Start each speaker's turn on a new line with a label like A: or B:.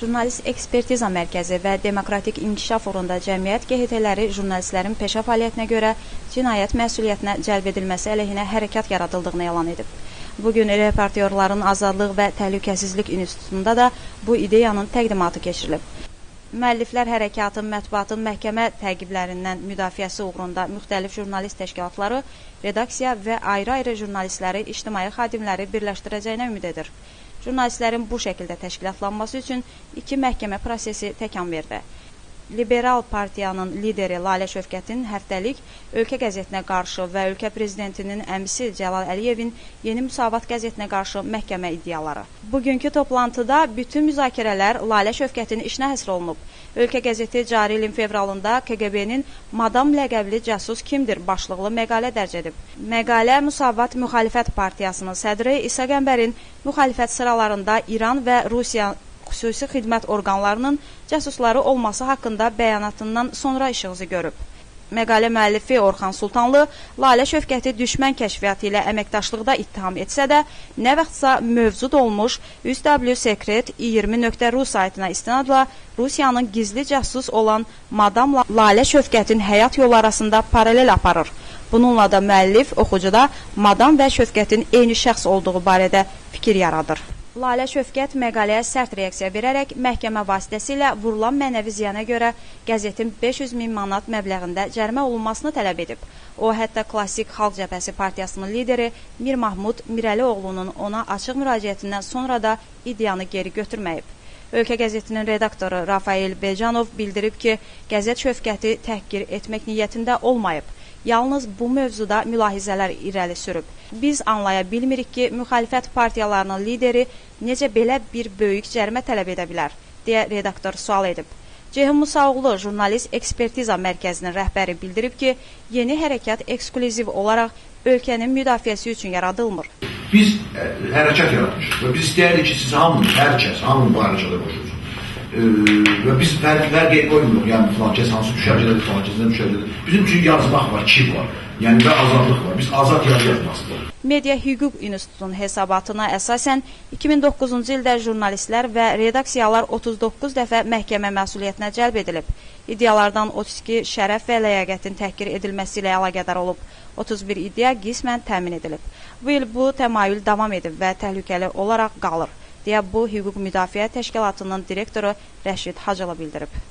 A: Jurnalist Ekspertiza Mərkəzi və Demokratik İnkişaf uğrunda cəmiyyət QHT-ləri jurnalistlərin peşə fəaliyyətinə görə cinayət məsuliyyətinə cəlb edilməsi əleyhinə hərəkat yaradıldığını elan edib. Bugün Reportyorların Azadlıq və Təhlükəsizlik İnstitutunda da bu ideyanın təqdimatı keçirilib. Müəlliflər hərəkatın mətbuatın məhkəmə təqiblərindən müdafiəsi uğrunda müxtəlif jurnalist təşkilatları, redaksiya və ayrı-ayrı jurnalistləri, ictimai xadimləri birləşdirəcəyinə ümid edir. Jurnalistlərin bu şəkildə təşkilatlanması üçün iki məhkəmə prosesi təkan verdi. Liberal partiyanın lideri Lalə Şövkətin həftəlik Ölkə qəzetinə qarşı və ölkə prezidentinin əmisi Cəlal Əliyevin Yeni Müsavat qəzetinə qarşı məhkəmə iddiaları. Bugünkü toplantıda bütün müzakirələr Lalə Şövkətin işinə həsr olunub. Ölkə qəzeti cari ilin fevralında KQB-nin Madam ləqəbli casus kimdir başlıqlı məqalə dərc edib. Məqalə Müsavat Müxalifət Partiyasının sədri İsa Qəmbərin müxalifət sıralarında İran və Rusiya xüsusi xidmət orqanlarının casusları olması haqqında bəyanatından sonra işığızı görüb. Məqalə müəllifi Orxan Sultanlı Lalə Şövkəti düşmən kəşfiyyatı ilə əməkdaşlıqda ittiham etsə də, nə vaxtsa mövcud olmuş 3wsecret20.ru saytına istinadla Rusiyanın gizli casus olan Madam Lalə Şövkətin həyat yolu arasında paralel aparır. Bununla da müəllif oxucuda Madam və Şövkətin eyni şəxs olduğu barədə fikir yaradır. Lalə Şövkət məqaləyə sərt reaksiya verərək məhkəmə vasitəsilə vurulan mənəvi ziyana görə qəzetin 500 min manat məbləğində cərimə olunmasını tələb edib. O, hətta Klassik Xalq Cəbhəsi Partiyasının lideri Mir Mahmud Mirəlioğlunun ona açıq müraciətindən sonra da iddianı geri götürməyib. Ölkə qəzetinin redaktoru Rafael Becanov bildirib ki, qəzet Şövkəti təhqir etmək niyyətində olmayıb. Yalnız bu mövzuda mülahizələr irəli sürüb. Biz anlaya bilmirik ki, müxalifət partiyalarının lideri necə belə bir böyük cərimə tələb edə bilər, deyə redaktor sual edib. Ceyhun Musaoğlu, Jurnalist Ekspertiza Mərkəzinin rəhbəri bildirib ki, yeni hərəkat eksklüziv olaraq ölkənin müdafiəsi üçün yaradılmır.
B: Biz hərəkat yaratmışıq və biz istəyərdik ki, siz hamınız, hər kəs, hamının bu hərəkata qoşulsun. Və biz fərq qoymuruq, yəni filan kəs hansı düşərgədədir, filan kəs nə düşərgədədir. Bizim üçün yazmaq var, ki var, yəni və azadlıq var. Biz azad yazı yazmasıdır.
A: Media Hüquq İnstitutunun hesabatına əsasən 2009-cu ildə jurnalistlər və redaksiyalar 39 dəfə məhkəmə məsuliyyətinə cəlb edilib. İddialardan 32 şərəf və ləyaqətin təhqir edilməsi ilə əlaqədar olub. 31 iddia qismən təmin edilib. Bu il bu təmayül davam edib və təhlükəli olaraq qalır, deyə bu Hüquq Müdafiə Təşkilatının direktoru Rəşid Hacılı bildirib.